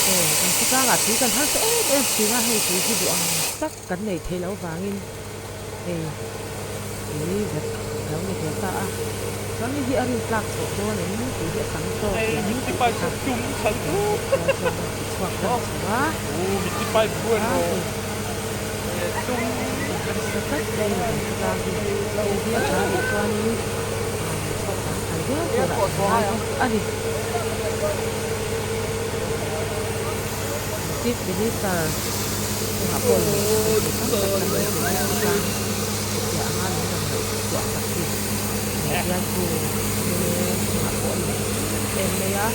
Hei kan khawtlangah tui kan harsa em em thin a, hei tui hi duh ang tak kan neih theih loh vangin hei tui zet a lo ni ve ta a. Chuan hei hi a rin tlak chhoh dawn em tui hi a tam tawk em tih te kha kan chuan a ti chhuak tan chho a. A hei kan harsa tlat mai a ni kan khawtlang hi. Hei hi a tha nih chuanin chhuak tam thai viau turah kan ngai bawk a ni. Chief Minister chungah pawh lawm thu sawi thei tam tak kan nei thei bawk khawtlang chutiah anga min rawn ngaihtuah sak hi bialtu mla chungah pawh a lawm em em mai a,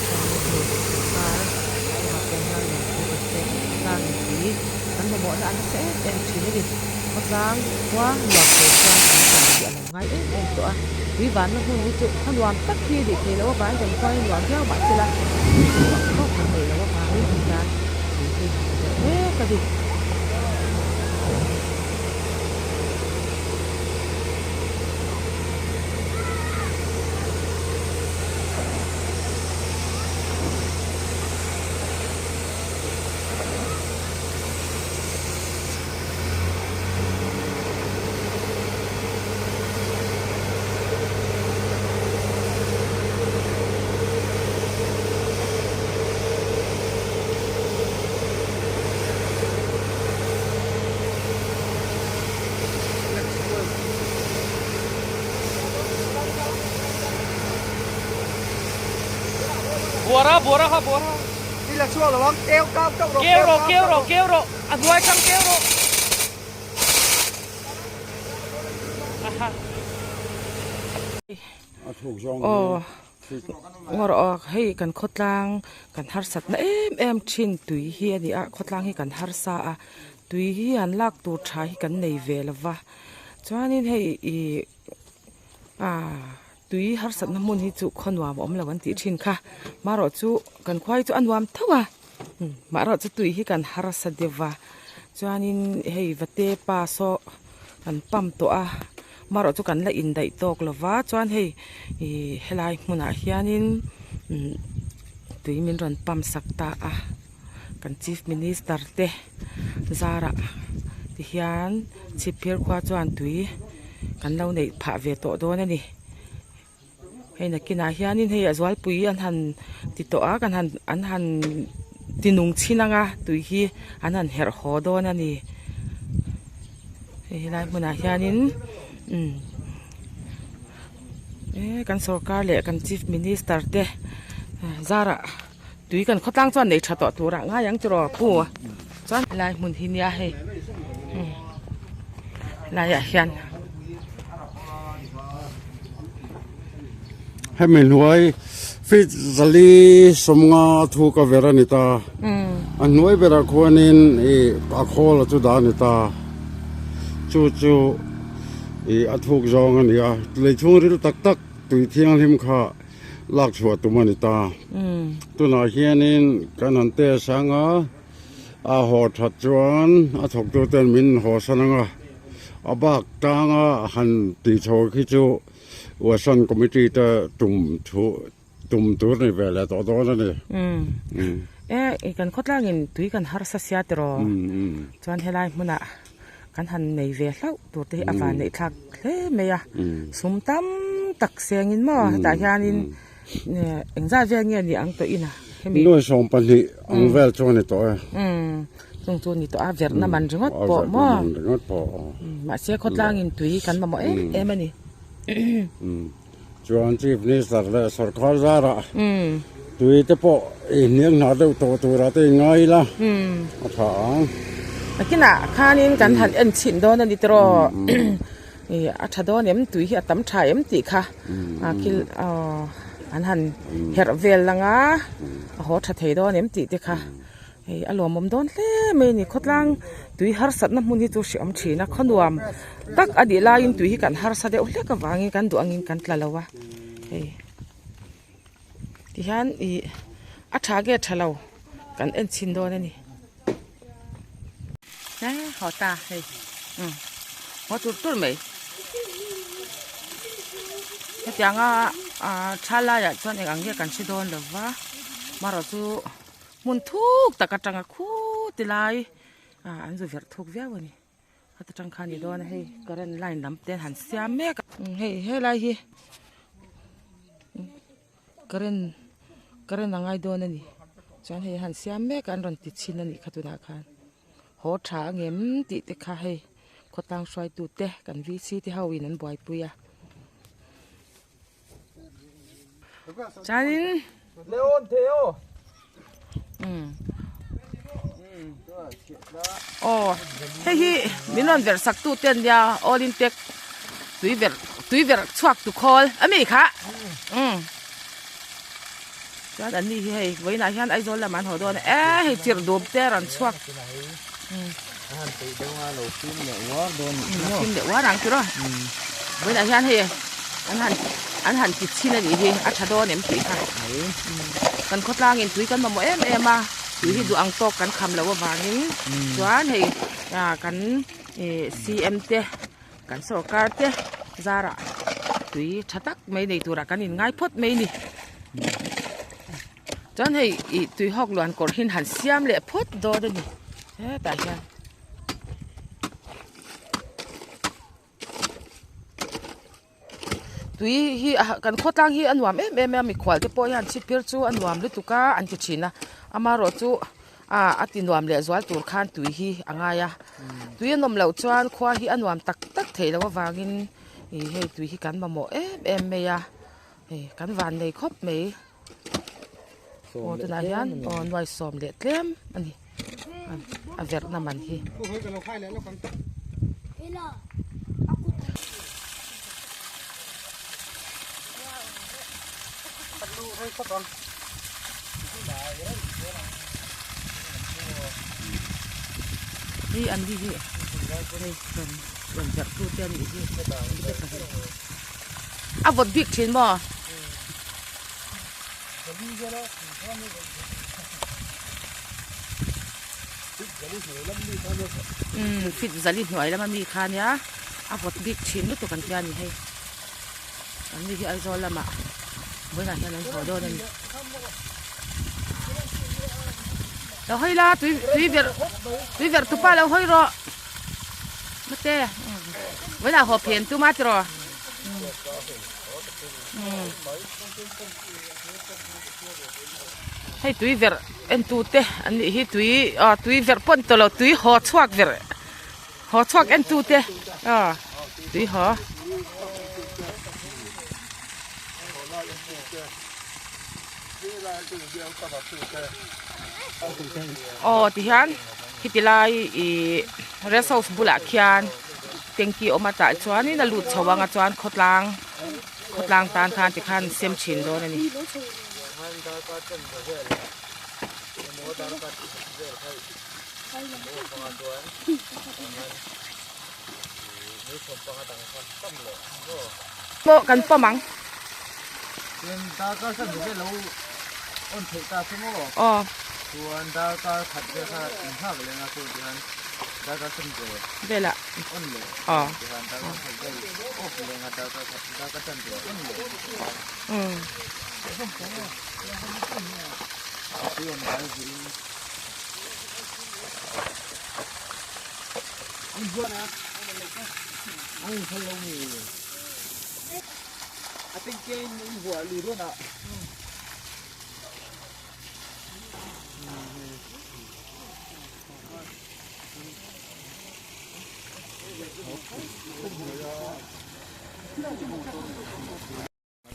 chuanin hei sawrkar chungah pawh hian lawm thu kan sawi kan khawtlang inpui kan mamawhna a nasa em em thin a ni. Khawtlang khua nuam tur chuan tui kan tih a lo ngai em em tawh a, tui vanna hmun hi chu khaw nuam tak hi a nih theih loh avangin kan khua hi nuam viau mah se la, tui ang tawk kan neih loh avangin ti hian tui hi a verh mek a ni. Buara buara kha buara. I la chhuak lo ang keu kau teuh rawh keu rawh keu rawh keu rawh. A hnuai thlang keu rawh. Aha. Aw ngawr aw hei kan khawtlang kan harsatna em em thin tui hi a ni a khawtlang hi kan harsa a tui hi han lak tur tha hi kan nei ve lo va chuanin hei ih ah tui harsatna hmun hi chu khaw nuam a awm lo an tih thin kha marawh chu kan khua hi chu a nuam tho a marawh chu tui hi kan harsa deuh va chuanin hei vate pa saw an pump tawh a marawh chu kan la indaih tawk lo va chuan hei ih helai hmunah hianin umm tui min rawn pump sak ta a kan chief minister te zarah tihian chhipphir khua chuan tui kan lo neih phah ve tawh dawn a ni hei nakinah hianin hei a zualpui an han ti tawh a kan han an han ti nung chhin ang a tui hi an han herh haw dawn a ni hei helai hmunah hianin umm eh kan sorkar leh kan chief minister te zarah tui kan khawtlang chuan nei tha tawh turah ngai ang tiraw pu chuan helai hmun hi nia hei helaiah hian. Hemi hnuai feet zali sawmnga thu ka ver a ni ta a hnuai berah khuanin ih a khawl a chu dah a ni ta chu chu ih a thuk zawng a ni a lei chhungril tak tak tui thianghlim kha. Lak chhuah tum a ni ta. Tunah hianin kan han test ang a, a haw that chuan a thawktuten min haw san ang a, a bak tanga han tih chho khi chu Western Committee te tum thu tum tur ni ve leh tawh dawn a ni. E, kan khawtlangin tui kan harsa sia tiraw? Chuan helai hmunah kan han nei ve hlauh tur te hi a van neih thlak hle mai a sum tam tak sengin maw hetah hianin engzat vel nge ni ang tawh in a hemi nuai 12 ang vel chu a ni tawh e chung chu a ni tawh a verhna man ringawt pawh maw ringawt pawh mahse khawtlangin tui kan mamawh em em a ni chuan chief minister leh sorkar zarah tui te pawh i hniang hna deuh tawh turah te i ngai ila a tha ang. Nakinah khanin kan han en chhin dawn a ni tiraw ih a tha dawn em tui hi a tam tha em tih kha a kil aw an han herh vel lang a a haw tha thei dawn em tih te kha. Hei a lawmawm dawn hle mai a ni khawtlang tui harsatna hmun hi chu hreawm thin a khaw nuam tak a nih laiin tui hi kan harsa deuh hlek avangin kan duh angin kan tla lo a hei tihian ih a tha nge tha lo kan en chhin dawn a ni e haw ta hei umm haw tur tur mai hetianga ah tha laiah chuan eng ang nge kan hre dawn lo va marawh chu. Hmun thuk tak atanga khu ti lai ah an zu verh thuk viau a ni. Heta tang khan ni dawn a hei current line lam te han siam mek a. Hei helai hi current current a ngai dawn a ni. Chuan hei han siam mek a an rawn ti chhin a nih kha tunah khan. Haw tha ang em tih te kha hei khawtlang hruaitu te kan VC te ho in an buaipui a. Chuanin aw hei hi min rawn verh sak tu te an nia all in tech tui verh tui verh chhuak tu khawl a mi kha umm chuan an ni hi hei vawiinah hian Aizawl lamah an haw dawn a e hei chirh dum te a rawn chhuak fim leh uar ang tiraw vawiinah hian hei an han an han ti chhin a nih hi a tha dawn em tih kha kan khawtlangin tui kan mamawh em em a tui hi duh ang tawk kan kham loh avangin chuan hei ah kan ih C_M te kan sawrkar te zarah tui tha tak mai nei turah kan inngai phawt mai a ni. Chuan hei ih tui hawk luan kawr hi han siam leh phawt dawn a ni hetah hian. Tui hi kan khawtlang hi a nuam em em a mikhual te pawh hian chhipphir chu a nuam lutuk a an ti thin a amaherawh chu ah a ti nuam leh zual tur khan tui hi a ngai a tui a nawm loh chuan khua hi a nuam tak tak theih loh avangin ih hei tui hi kan mamawh em em mai a hei kan van nei khawp mai. Aw tunah hian aw nuai sawm leh tlem a ni a verhna man hi. Hi an hi hi hei rawn rawn verh tu te a nih hi. A vawt bik thin maw? Umm fit zali hnuai lama mi kha nia a vawt bik thin lutuk an tia ni hei an ni hi Aizawl lamah vawiinah hian an haw dawn a ni lo hawi la tui tui verh tui verh tupa lo hawi rawh mate vawiinah haw phen tum a tiraw. Hei tui verh en tu te an nih hi tui ah tui verh pawh an tawh lo tui haw chhuak verh haw chhuak en tu te ah tui haw. Aw tihian khiti lai ih rest house bulah khian tanky awm a tah chuanin a lut chho ang a chuan khawtlang khawtlang tan khan tikhan sem thin dawn a ni. Pawh kan pawm ang. Aw. Velah. Aw. Umm.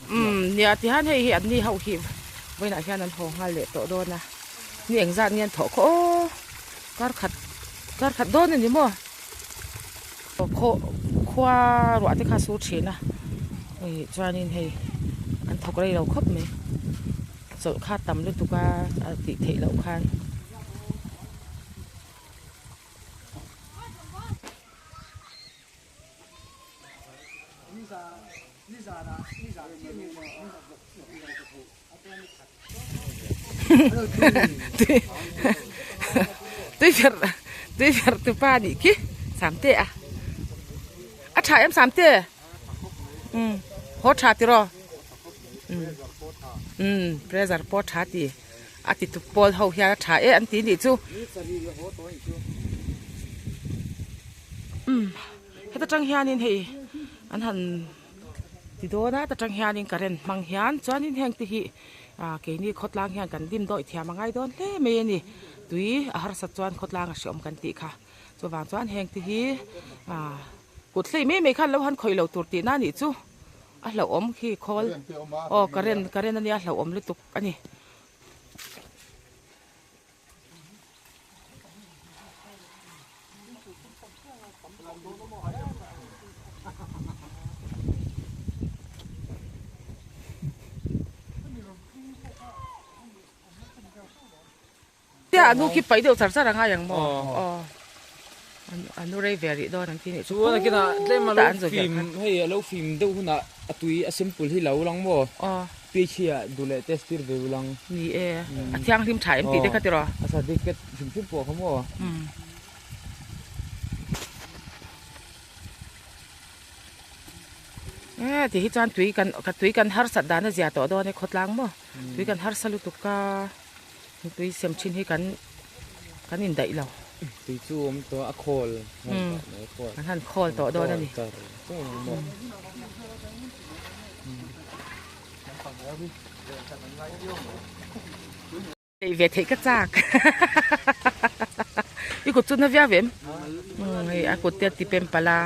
Umm nia tihian hei hi an ni ho hi vawiinah hian an haw nghal leh tawh dawn a ni engzat nge an thawh khaw aw kar khat kar khat dawn a ni maw khaw khua ruah te kha a sur thin a hei chuanin hei an thawk rei lo khawp mai chawlh kha tam lutuk a a tih theih loh khan. Tui verh tui verh tu pa nih khi Samte a a tha em Samte um haw tha tiraw um um pressure pawh tha ti. A ti tu pawl ho hian a tha e an ti nih chu. Umm heta tang hianin hei an han ti dawn a, heta tang hianin current hmang hian chuanin heng te hi ah keini khawtlang hian kan dim dawih thiam a ngai dawn hle mai a ni. Tui a harsat chuan khawtlang a hreawm kan tih kha. Chuvang chuan heng te hi ah kut hlei mai mai khan lo han khawih lo tur tihna a nih chu. A hlauhawm khi khawl aw current current ania hlauhawm lutuk a ni. Tia a nu khi paih deuh char char a ngai ang maw? Aw. A nu rei ve rih dawn ang khi nih chu. Chuan kinah tlem a lo fim hei a lo fim deuh hunah a tui a simple hi lo lang maw? Aw. Ph hi a duh leh test tir ve ulang. Ni e. A thianghlim tha em tih te kha tiraw? A certificate hrim hrim pawh kha maw? Umm. E ti hi chuan tui kan tui kan harsat dan a zia tawh dawn e khawtlang maw? Tui kan harsa lutuk a. Tui sem thin hi kan kan indaih lo. Tui chu awm tawh a khawl an han khawl tawh dawn a ni. Ei ve theih ka chak i kut chu na viau em hei a kut te a ti pem palh a.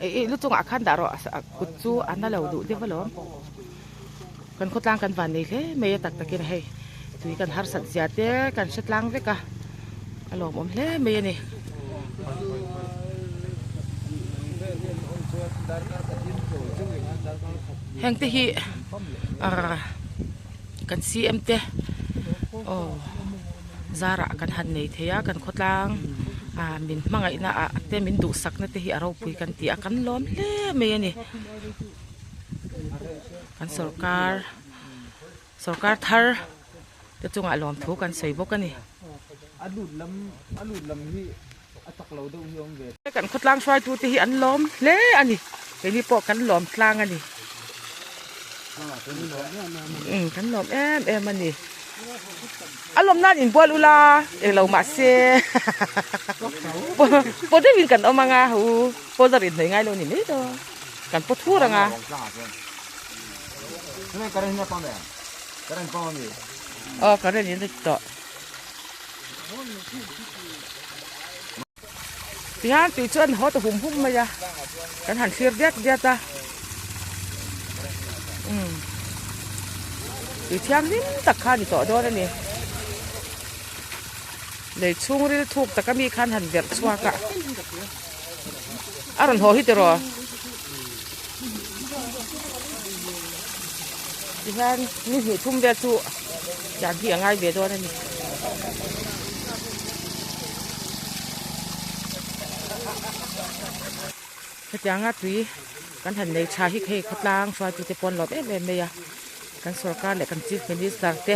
Ih lu chungah khan dah rawh a kut chu a na lo duh deuh alawm kan khawtlang kan van nei hle mai a tak takin hei tui kan harsat zia te kan hre tlang vek a a lawmawm hle mai a ni. Heng te hi ah kan CM te aw. Zarah kan han nei thei a, kan khawtlang ah min hmangaihna ah te min duhsakna te hi a ropui kan ti a, kan lawm hle mai a ni. Kan sorkar sorkar thar te chungah lawmthu kan sawi bawk a ni. Kan khawtlang hruaitu te hi an lawm hle a ni, keini pawh kan lawm tlang a ni. Umm kan lawm em em a ni. A lawm nan inbual ula englo mahse paw deuhin kan awm anga hu powder inhnawih ngai lo ni mai dawn kan paw thur anga. Aw current in a ti tawh. Tihian tui chu an haw ta hum hum mai a kan han thlir diat diat a umm tui thianghlim tak kha a ni tawh dawn a ni lei chhungril thuk tak ami khan han verh chhuak a a rawn haw hi tiraw tihian ni hnih thum vel chu tiang hi a ngai ve dawn a ni. Hetianga tui kan han nei tha hi hei khawtlang hruaitute pawh an lawm em em mai a kan sorkar leh kan chief minister te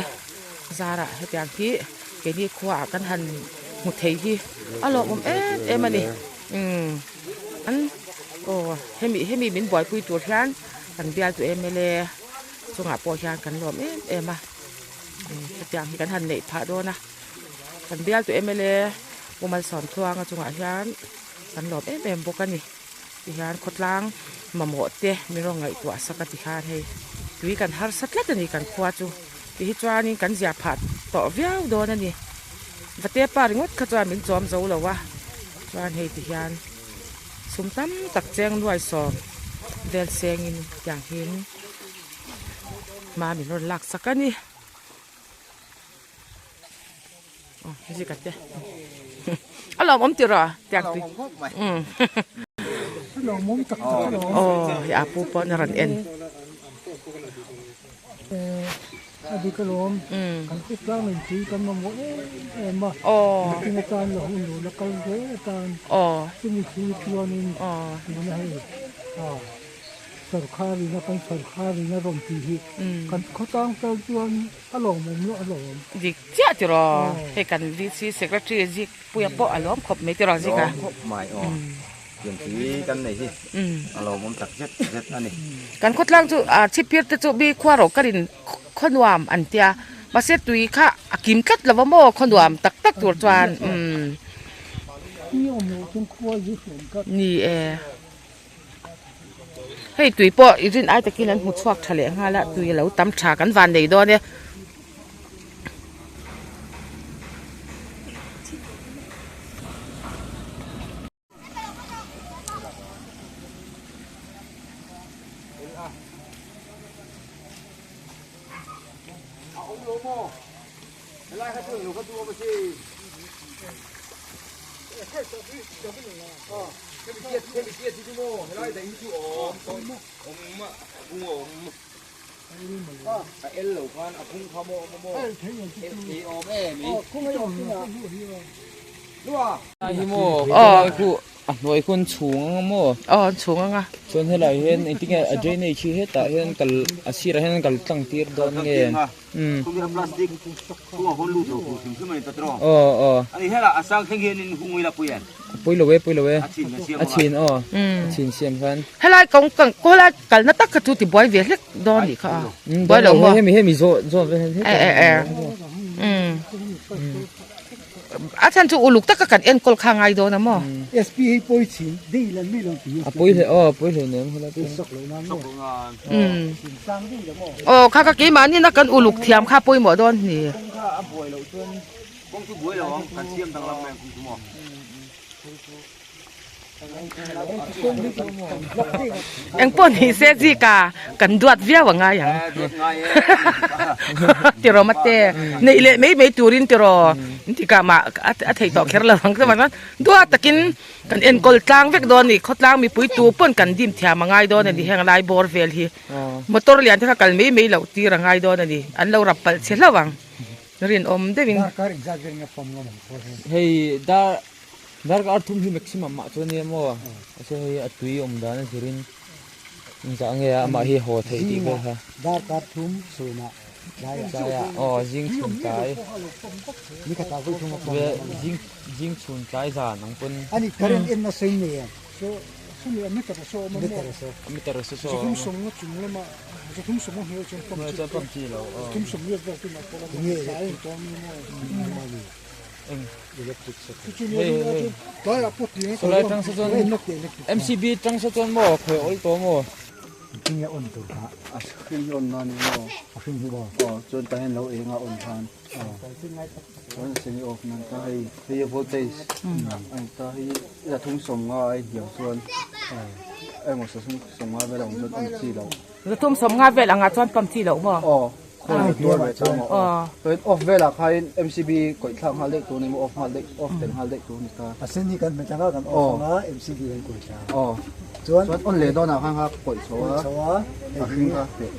zarah hetiang hi keini khuaah kan han hmu thei hi a lawmawm em em a ni umm an aw hemi hemi min buaipui tur hian kan bialtu mla chungah pawh hian kan lawm em em a hetiang hi kan han neih phah dawn a kan bialtu mla Pu Malsawmtluanga chungah hian kan lawm em em bawk a ni tihian khawtlang mamawh te min rawn ngaihtuah sak a ti khan hei tui kan harsa tlat a ni kan khua chu tihi chuanin kan zia phah tawh viau dawn a ni vate pa ringawt kha chuan min chawm zo lo a chuan hei tihian sum tam tak cheng nuai sawm vel sengin tiang hian hma min rawn lak sak a ni. A lawmawm tiraw a tiang tui aw hei a pu pawn a rawn en a dik alawm kan kut tlang in tui kan mamawh em em a tin atan la hun lo la kal zel atan chumi thil chuanin tuna hei a. Sorkharin a kan sorkharin a rawn tih hi kan khawtlang tal chuan a lawmawm loh a lawm. Dik chiah tiraw hei kan VC secretary zik puia pawh a lawm khawp mai tiraw zik a. Lawm khawp mai aw pianpui kan nei hi a lawmawm tak zet zet a ni. Kan khawtlang chu a chhipphir te chu mi khua rawh karin khaw nuam an tia mahse tui kha a kim tlat lo va maw khaw nuam tak tak tur chuan umm. Ni e. Hei tui pawh i rin ai takin an hmu chhuak tha leh nghal a tui a lo tam tha kan van nei dawn e. Hi maw helai khu a hnuai khu an chhung anga maw aw an chhung anga chuan helai hian engtin nge a drainage hi hetah hian kal a sirah hian an kal tlang tir dawn nge umm aw aw a pawi lo e pawi lo e a chhin aw a chhin siam khan helai kawng kang helai kalna tak kha chu ti buai ve hlek dawn nih kha a buai lo maw hemi hemi zawh zawh vel e e e umm a chhan chu uluk taka kan enkawl kha ngai dawn a maw SP hi pawi chhin dei lan mi lo ti a pawi hle aw a pawi hle nem helai pawh umm aw kha kha keimahni na kan uluk thiam kha pawimawh dawn ni. Engpawh ni se zika kan duat viau a ngai ang tiraw mate neih leh mai mai turin tiraw intikah mah a thei tawh kher lo ang chuan duat takin kan enkawl tlang vek dawn a ni khawtlang mipui tu pawn kan dim thiam a ngai dawn a ni heng lai bawr vel hi motor lian te kha kal mai mai loh tir a ngai dawn a ni an lo rap palh che hlauh ang rinawm deuhin. Hei dar darkar thum hi maximum mah chuan nia maw mahse hei a tui awm dan a zirin engzah nge a amah hi haw theih tih vel kha darkar thum chhunah tlaiah tlaiah aw zing chhun tlai ni khatah vawi thum a pawm zing zing chhun tlai zan ang pawn ani current en nasa in nei em so sumi a meter a saw awm a maw meter a saw saw zathum sawmnga chung lama zathum sawmnga hnuaiah chuan pump chi pump chi lo aw zathum sawmriat vel tuna pawh a tlai in tawng ni maw Solai tang sa chuan MCB tang sa chuan maw khawi awl tawh maw. Tinge on tur kha a hring hi on na ni maw a hring hi maw aw chuan tah hian lo eng a on khan chuan a semi off nan ta hei hei a voltage a ni ta hei a thum sawmnga a inhniam chuan emaw sa sawmnga vel a awm chuan on chi loh. Zathum sawmnga vel angah chuan pump chi loh maw? Aw khawi tuar ve chuan maw aw chuan off velah khain MCB kawih thlak nghal daih tur a ni maw off nghal daih off tel nghal daih tur a ni ta. A sen hi kan hmet anga kan off anga MCB kan kawih thla. Aw chuan chuan on leh dawnah khan kha kawih chho a kawih chho a a hring kha peh.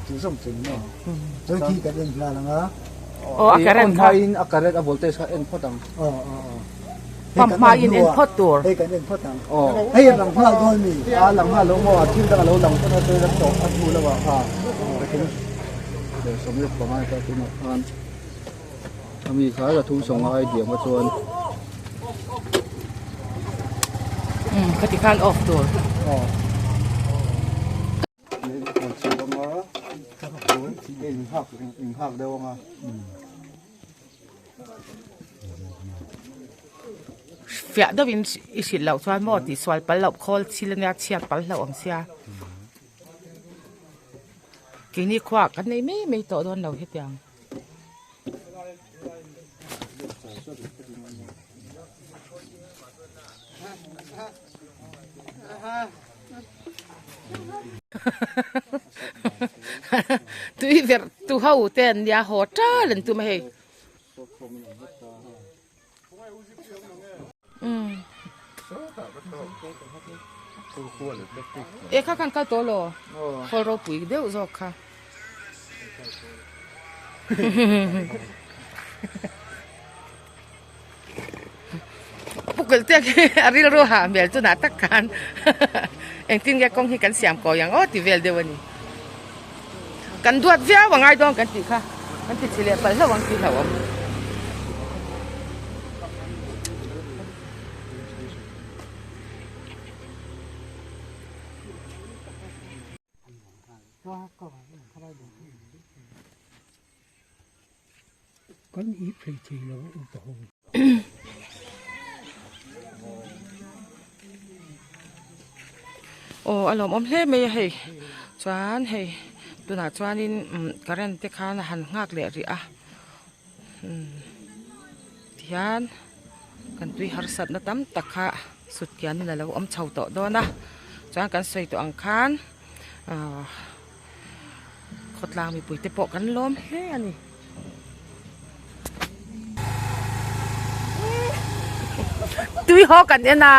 Chu zawng chu ni maw chuan khi kan en nghal anga. Aw a current kha. On hmain a current a voltage kha en phawt ang. Aw aw aw. Pump hmain en phawt tur. Hei kan en phawt ang. Hei a lang nghal dawn mi. A lang nghal lo maw? Thil dang a lo lang phawt a chuan a tawh a hnu lo ah kha. Sawmriat panga ta tunah khan ami kha la thum sawnga ai diam a chuan. Um khati khan off tur. Aw. Inghak deuh anga. Fiah deuhin i hrilh loh chuan maw tih sual pal loh khawl thil ania chhiat pal hlauh ang sia. Keini khuaah kan nei mai mai tawh dawn lo hetiang. Tui verh tu ho te an nia haw tal an tum a hei. E kha khan kal tawh law khawl ropui deuh zawk kha. Pukul te khi a rilru hah hmel chunah tak khan. Engtin nge kawng hi kan siam kawi ang aw ti vel deuh a ni. Kan duat viau a ngai dawn kan tih kha kan ti chhe leh palh hlauh ang tih hlauhawm. Kan ih phei thei lo a upa ho. Aw a lawmawm hle mai a hei chuan hei tunah chuanin umm current te khan a han nghak leh rih a umm tihian kan tui harsatna tam tak kha sut kianin a lo awm chho tawh dawn a chuan kan sawi tawh ang khan ahh. Khawtlang mipui te pawh kan lawm hle a ni. Tui haw kan en a.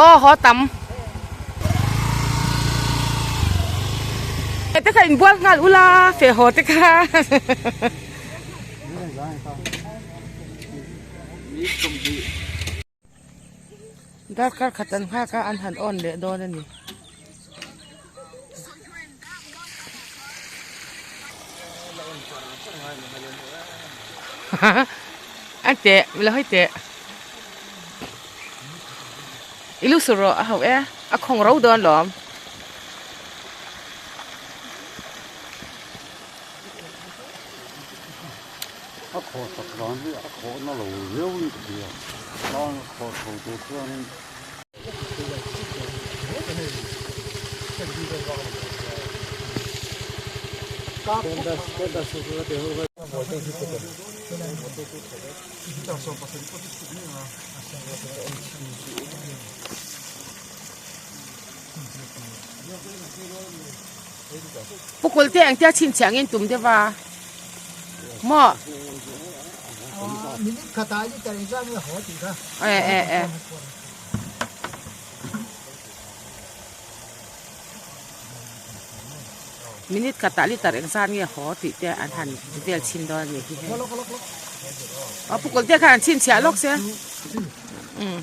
Aw haw tam. Te kha inbual nghal ula feh haw te kha. Darkar khat an nghak a an han awn leh dawn a ni. An teh mila hawi teh i lu sur rawh a hauh e a khawng ro dawn lawm. A khawh chak dan hi a khawh na lo viau in ka hria tlang a khawh chho tur chuanin. Pukul te engtia chhinchhiah angin tum deuh a maw? E e e. Minute khatah liter engzat nge haw tih te an han vel chhin dawn a ni hi hei. Aw pukul te khan an chhinchhiah lawk se. Umm.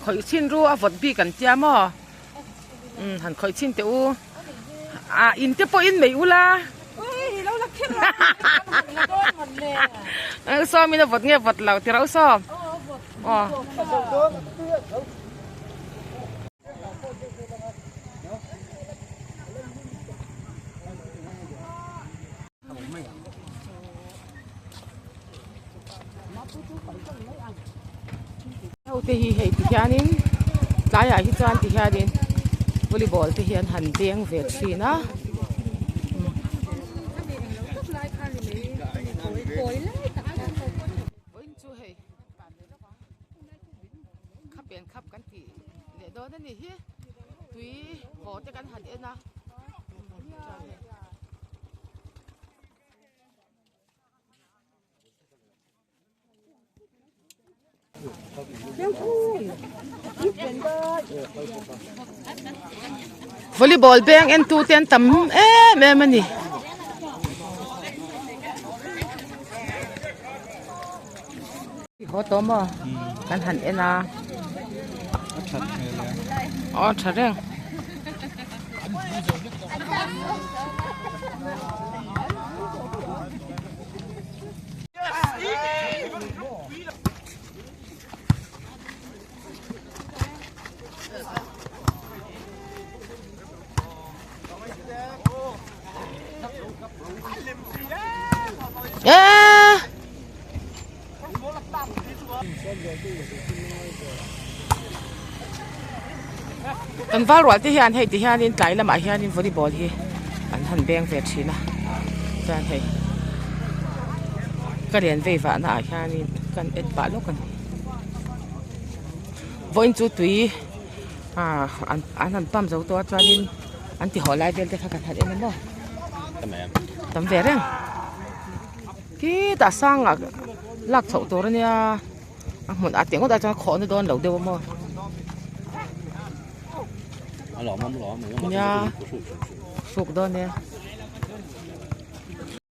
Khawih chhin ru a vawt bik an tia maw umm han khawih chhin teh u ah in te pawh in nei ula sawm in a vawt nge vawt lo ti reuh sawm aw. Ho te hi hei ti hianin tlaiah hi chuan ti hianin volleyball te hi an han beng ve thin a. Khap en khap kan tih leh dawn a ni hi tui haw te kan han en a. Volleyball beng en tu te an tam em em a ni. Haw tawh maw kan han en a aw tha reng Eee Kan val rual te hian hei ti hianin tlai lamah hianin volleyball hi an han beng ve thin a chuan hei ka lian vei vahna ah hianin kan en pah lawk a ni vawiin chu tui ah an han pump zo tawh a chuanin an ti haw lai vel te kha kan han en a maw tam ve reng. Khitah sangah lak chhoh tur ania a hmun ah teh ngawt ah chuan khawhna dawn lo deuh a maw. Nia hruk dawn e.